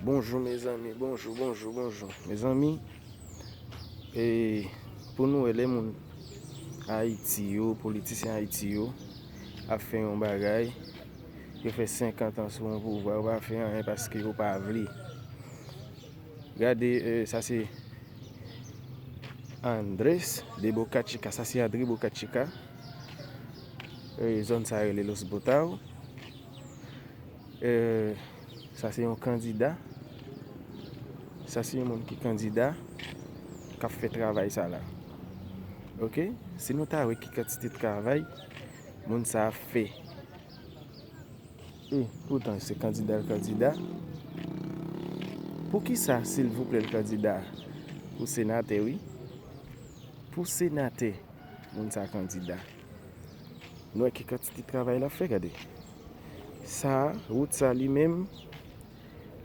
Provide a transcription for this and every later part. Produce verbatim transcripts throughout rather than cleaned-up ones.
Bonjou mezanmi, bonjou, bonjou, bonjou. Mezanmi, e, pou nou wè lè moun Ayiti yo, politisyen Ayiti yo, ap fè yon bagay, yo fè senkant an sou yon pouvwa, yo pa fè anyen paske yo pa vle. Gade, e, sa se Andrés de Boca Chica, sa se André Boca Chica. E, zòn sa rele Los Botados. E, sa se yon kandida. Sa se yon moun ki kandida k ap fè travay sa la. Oke? Si nou ta wè ki kantite travay moun sa ap fè. E poutan se kandida l kandida. Poukisa, silvouplè, l kandida pou senatè, wi? Pou senatè, moun sa kandida. Nou wè ki kantite travay l ap fè, gade. Sa, wout sa li menm,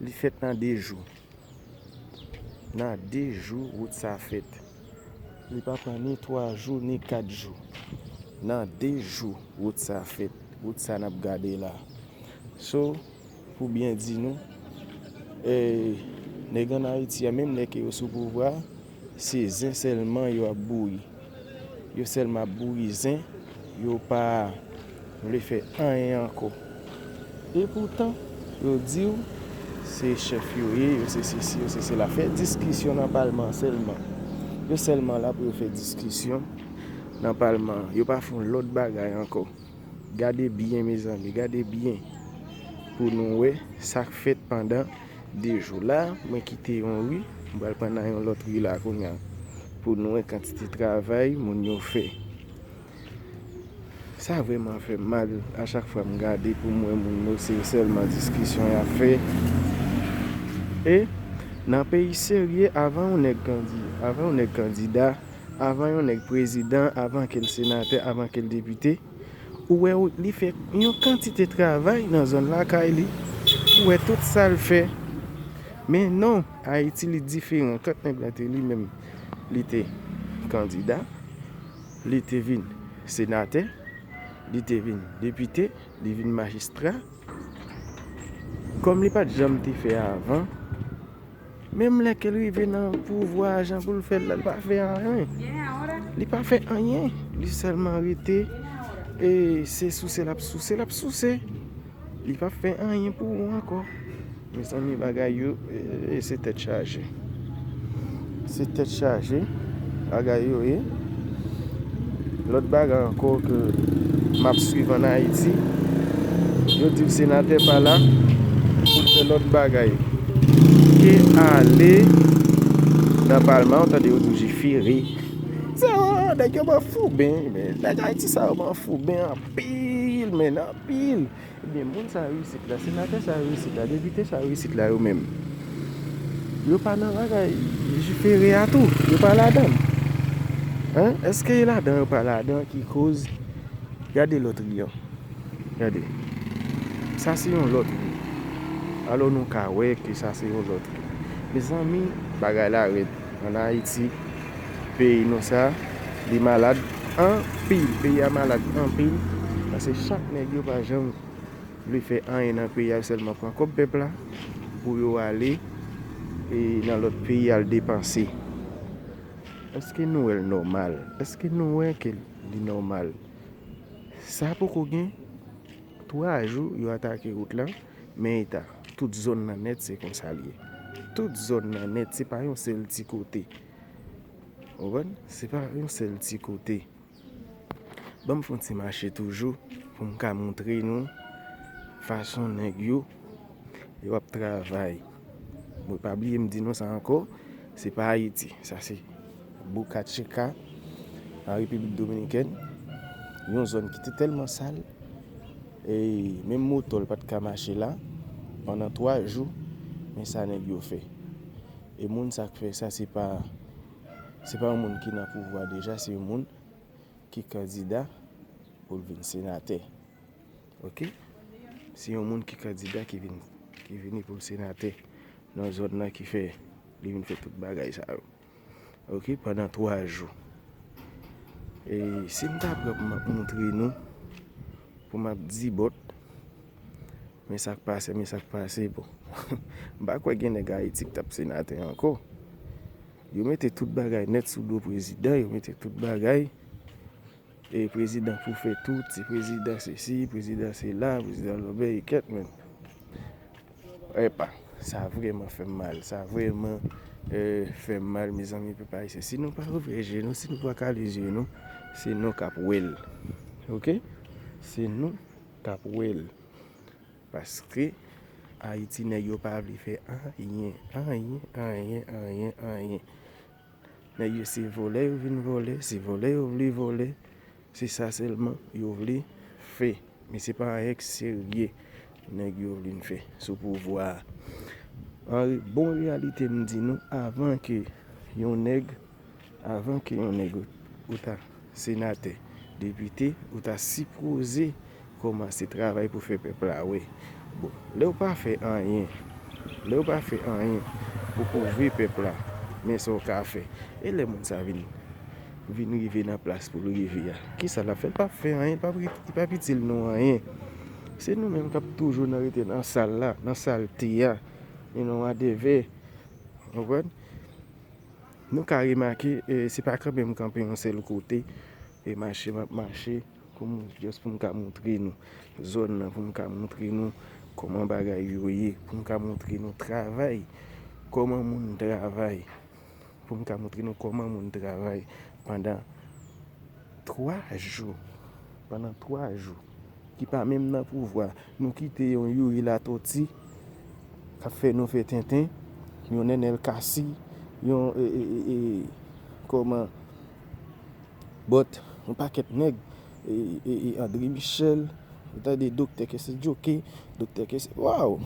li fèt nan de jou. Nan de jou, wout sa fèt. Li pa pran ni twa jou, ni kat jou. Nan de jou, wout sa fèt. Wout sa n ap gade la. So, pou byen di nou, e, nèg ann Ayiti a, menm lè ke yo sou pouvwa, se zen sèlman yo ap bouri. Yo sèlman ap bouri zen, yo pa vle fè anyen ankò. Epoutan, yo di w se chèf yo ye, yo se sesi, yo se sela. Fè diskisyon nan palman sèlman. Yo sèlman la pou yo fè diskisyon nan palman. Yo pa fè yon lòt bagay ankò. Gade byen, mezanmi, gade byen pou nou wè sa k fèt pandan de jou. La, mwen kite yon ri, m pral pran nan yon lòt ri la kounye a pou nou wè kantite travay moun yo fè. Sa vrèman fè m mal a chak fwa m gade pou m wè moun yo se sèlman diskisyon y ap fè. E nan peyi serye, avan yon nèg kandi-, avan yon nèg kandida, avan yon nèg prezidan, avan ke l senatè, avan ke l depite, ou wè ou, li fè yon kantite travay nan zòn lakay li. Ou wè tout sa l fè. Men non, Ayiti li diferan. Kant nèg la te li menm, li te kandida, li te vin senatè, li te vin depite, li vin majistra. Kòm li pa t janm te fè avan, menm lè ke l rive nan pouvwa a, jan pou l fè l la, li pa fè anyen. Li pa fè anyen. Li sèlman rete, e se souse l ap souse, l ap souse. Li p ap fè anyen pou ou ankò. Mezanmi, bagay yo, e, e se tèt chaje. Se tèt chaje, bagay yo ye. Lòt bagay ankò ke m ap swiv ann Ayiti, yo di w senatè pa la pou l fè lòt bagay ke ale nan palman, ou tande yo di w jifire. Sa yo, nèg yo ban fouben, men nèg Ayiti sa yo ban fouben anpil, men anpil. Ebyen, moun sa yo isit la, senatè sa yo isit la, depite sa yo isit la, yo menm, yo pa nan bagay jifere a tou, yo pa ladan l. Hein? Èske e ladan yo pa ladan ki koz? Gade lòt ri an. Gade. Sa se yon lòt ri. Alò, nou ka wè ke sa se yon lòt ri. Mezanmi, bagay la rèd. Ann Ayiti, peyi nou sa, li malad anpil. Peyi a malad anpil. Paske chak nèg yo pa janm vle fè anyen nan peyi a, yo sèlman pran kòb pèp la pou yo ale, e, nan lòt peyi al depanse. Èske nou wè l nòmal? Èske nou wè ke li nòmal? Sa poko gen twa jou yo atake wout lan, men eta, tout zòn nan nèt se konsa l ye. Tout zòn nan nèt, se pa yon sèl ti kote. Ou konprann? Se pa yon sèl ti kote. Ban m fè yon ti mache toujou pou m ka montre nou fason nèg yo, yo ap travay. Mwen pa bliye m di nou sa ankò, se pa Ayiti, sa se Boca Chica, an Repiblik Dominikèn, yon zòn ki te tèlman sal, e menm moto l pa t ka mache la pandan twa jou, men sa nèg yo fè. E moun sa k fè sa, se pa, se pa yon moun ki nan pouvwa deja, se yon moun ki kandida pou l vin senatè. Oke? Se yon moun ki kandida ki vin, ki vini pou l senatè nan zòn nan ki fè li vin fè tout bagay sa yo. Oke? Pandan twa jou. E si m ta pran pou m ap montre nou, pou m ap dibòt, Men sa k pase, men sa k pase, bon. M pa kwè gen nèg Ayiti k t ap senatè ankò. Yo mete tout bagay nèt sou do prezidan, yo mete tout bagay. E prezidan pou fè tout, se prezidan sesi, prezidan sela, prezidan lòbèy, kèt menm. Epa, sa vrèman fè m mal, sa vrèman eh, fè m mal, mezanmi, pèp ayisyen. Si nou pa ouvè je nou, si nou pa kale je nou, se nou k ap wè l. Oke? Se nou k ap wè l. Paske Ayiti, nèg yo pa vle fè anyen, anyen, anyen, anyen, anyen. Nèg yo se vòlè yo vin vòlè, se vòlè yo vle vòlè, se sa sèlman yo vle fè. Men se pa anyen k serye nèg yo vin fè sou pouvwa a. An re-, bon reyalite m di nou, avan ke yon nèg, avan ke yon nèg ou, ou ta senatè, depite, ou ta sipoze kòmanse travay pou fè pèp la wè. Bon, lè w pa fè anyen, lè w pa fè anyen pou kouvri pèp la, men sa w ka fè. E lè moun sa vin, vin rive nan plas pou l rive a, kisa l ap fè? L p ap fè anyen, l p ap rit-, li p ap itil nou anyen. Se nou menm k ap toujou nan rete nan sal la, nan salte a, you know, whatever. Konprann? Nou ka remake, eh, se pa kanpe m kanpe yon sèl kote, e mache m ap mache, pou m, just pou m ka montre nou zòn nan, pou m ka montre nou kòman bagay yo ye, pou m ka montre nou travay, kòman moun travay, pou m ka montre nou kòman moun travay pandan twa jou, pandan twa jou, ki pa menm nan pouvwa. Nou kite yon Youri Latòti k ap fè nou fè tenten, yon Nènèl Cassy, yon, e, e, e, e, kòman, but, yon pakèt nèg, e, e, e, André Michel, ou tande Doktè Kessy Djoké, Doktè Kessy, waw!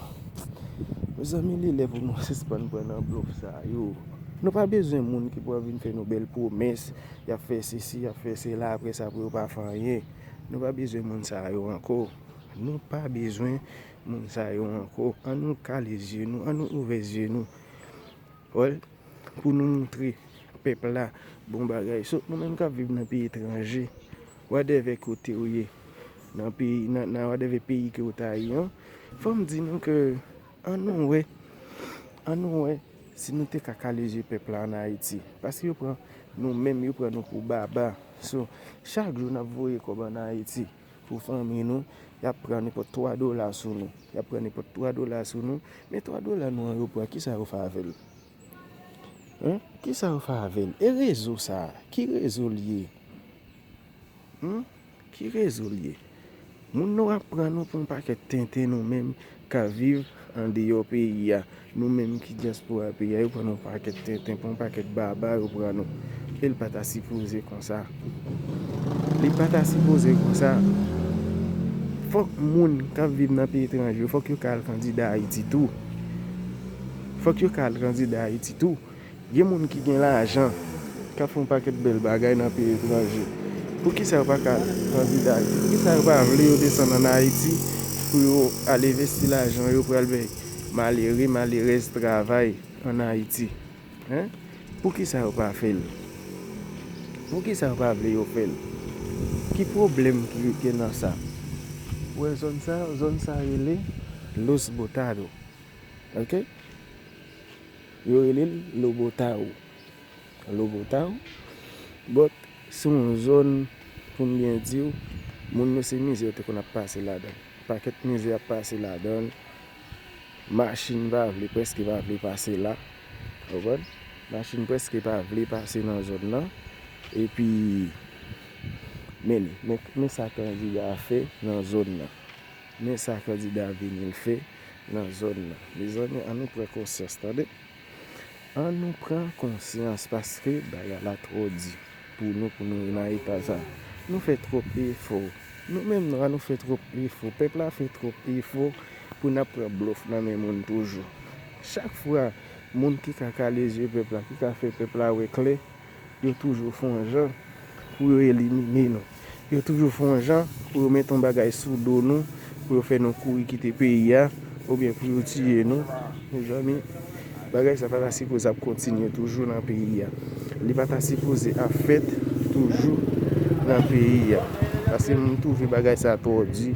Mezanmi, li lè pou nou sispann pran nan blòf sa yo. Nou pa bezwen moun ki pral vin fè nou bèl pwomès, y ap fè sesi, y ap fè sela, apre sa pou yo pa fè anyen. Nou pa bezwen moun sa yo ankò. Nou pa bezwen moun sa yo ankò. An nou kale zye nou, an nou ouvè zye nou. Wè, pou nou montre pèp la bon bagay. So, nou menm k ap viv nan peyi etranje, whatever kote w ye, nan peyi, nan, nan whatever peyi ke w ta ye an, fò m di nou ke an nou wè, an nou wè si nou te ka kale zye pèp la ann Ayiti. Paske yo pran nou menm, yo pran nou pou baba. So, chak jou n ap voye kòb ann Ayiti pou fanmi nou, y ap pran nenpòt twa dola sou nou. Y ap pran nenpòt twa dola sou nou. Men twa dola nou an yo pran, kisa yo fè avè l? Hen? Kisa yo fè avè l? E rezo sa a, ki rezo l ye? Hen? Ki rezo l ye? Moun nou ap pran nou pou yon pakèt tenten nou menm k ap viv andeyò peyi a. Nou menm ki dyaspora peyi a, yo pran nou pakèt tenten, pran yon pakèt baba, yo pran nou. E l pa ta sipoze konsa. Li pa ta sipoze konsa. Fòk moun k ap viv nan peyi etranje yo, fòk yo ka al kandida Ayiti tou. Fòk yo ka al kandida Ayiti tou. Gen moun ki gen lajan, k ap fè yon pakèt bèl bagay nan peyi etranje. Poukisa yo pa ka kandida Ayiti? Poukisa yo pa vle yo desann ann Ayiti pou yo al envesti lajan yo pou al bay malere, malerèz travay ann Ayiti? Hen? Poukisa yo pa fè l? Poukisa yo pa vle yo fè l? Ki pwoblèm ki gen nan sa? Ou wè zòn sa, zòn sa rele Los Botados. Oke? Yo rele l Lobotao. Lobotao. But, se yon zòn, pou m byen di w, moun yo se mizè yo te konn ap pase ladan l. Pakèt mizè ap pase ladan l. Machin pa vle, prèske pa vle pase la. Ou konprann? Machin prèske pa vle pase nan zòn nan. Epi, men li, men, men sa kandida a fè nan zòn nan. Men sa kandida a vini l fè nan zòn nan. Mezanmi, an nou pran konsyans, tande. An nou pran konsyans, paske bagay la twò di pou nou, pou nou nan eta sa. Nou fè twòp efò. Nou menm nwa, nou fè twòp efò. Pèp la fè twòp efò pou n ap pran blòf nan men moun toujou. Chak fwa, moun ki ka kale zye pèp la, ki ka fè pèp la wè klè, yo toujou fè yon jan pou yo elimine nou. Yo toujou fè yon jan pou yo mete yon bagay sou do nou, pou yo fè nou kouri kite peyi a, oubyen pou yo tiye nou. Mezanmi, bagay sa pa ta sipoze ap kontinye toujou nan peyi a. Li pa ta sipoze ap fèt toujou nan peyi a. Paske m twouve bagay sa twò di.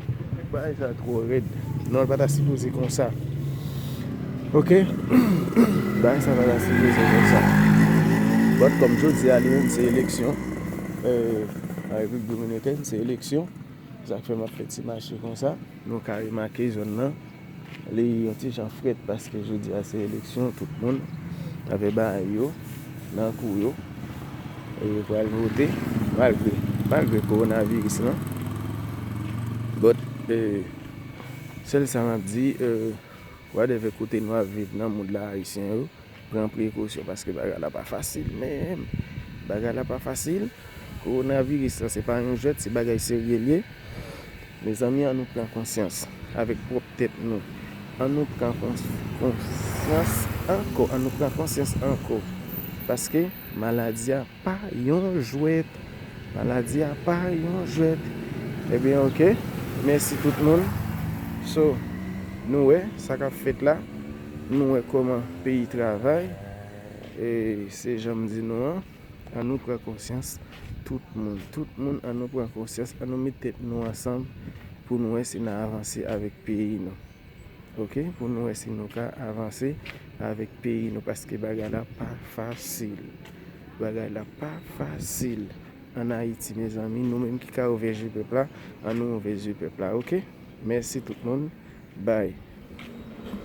Bagay sa twò rèd. Non, l pa ta sipoze konsa. Oke? Bagay sa pa ta sipoze konsa. But kòm jodi a li menm se eleksyon, euh, nan Repiblik Dominikèn se eleksyon. Sa k fè m ap fè ti mache konsa. Nou ka remake zòn nan, li yon ti jan frèt paske jodi a se eleksyon, tout moun avè bagay yo nan kou yo, e yo pral vote malgre, malgre kowonaviris lan. But, eh, sèl sa m ap di, eh, whatever kote nou ap viv nan mond la, ayisyen yo, pran prekosyon paske bagay la pa fasil, men bagay la pa fasil. Kowonaviris lan se pa yon jwèt, se bagay serye l ye. Mezanmi, ann nou pran konsyans avèk pwòp tèt nou. Ann nou pran kons- konsyans ankò, ann nou pran konsyans ankò. Paske maladi a pa yon jwèt. Maladi a pa yon jwèt. Ebyen, oke. Mèsi tout moun. So, nou wè sa k ap fèt la. Nou wè kòman peyi travay. E se jan m di nou an, ann nou pran konsyans, tout moun, tout moun, ann nou pran konsyans, ann nou met tèt nou ansanm pou nou wè si n a avanse avèk peyi nou. Oke? Pou nou wè si nou ka avanse avèk peyi nou, paske bagay la pa fasil. Bagay la pa fasil. Ann Ayiti, mezanmi, nou menm ki ka ouvè je pèp la, ann nou ouvè je pèp la, oke? Mèsi tout moun. Bye.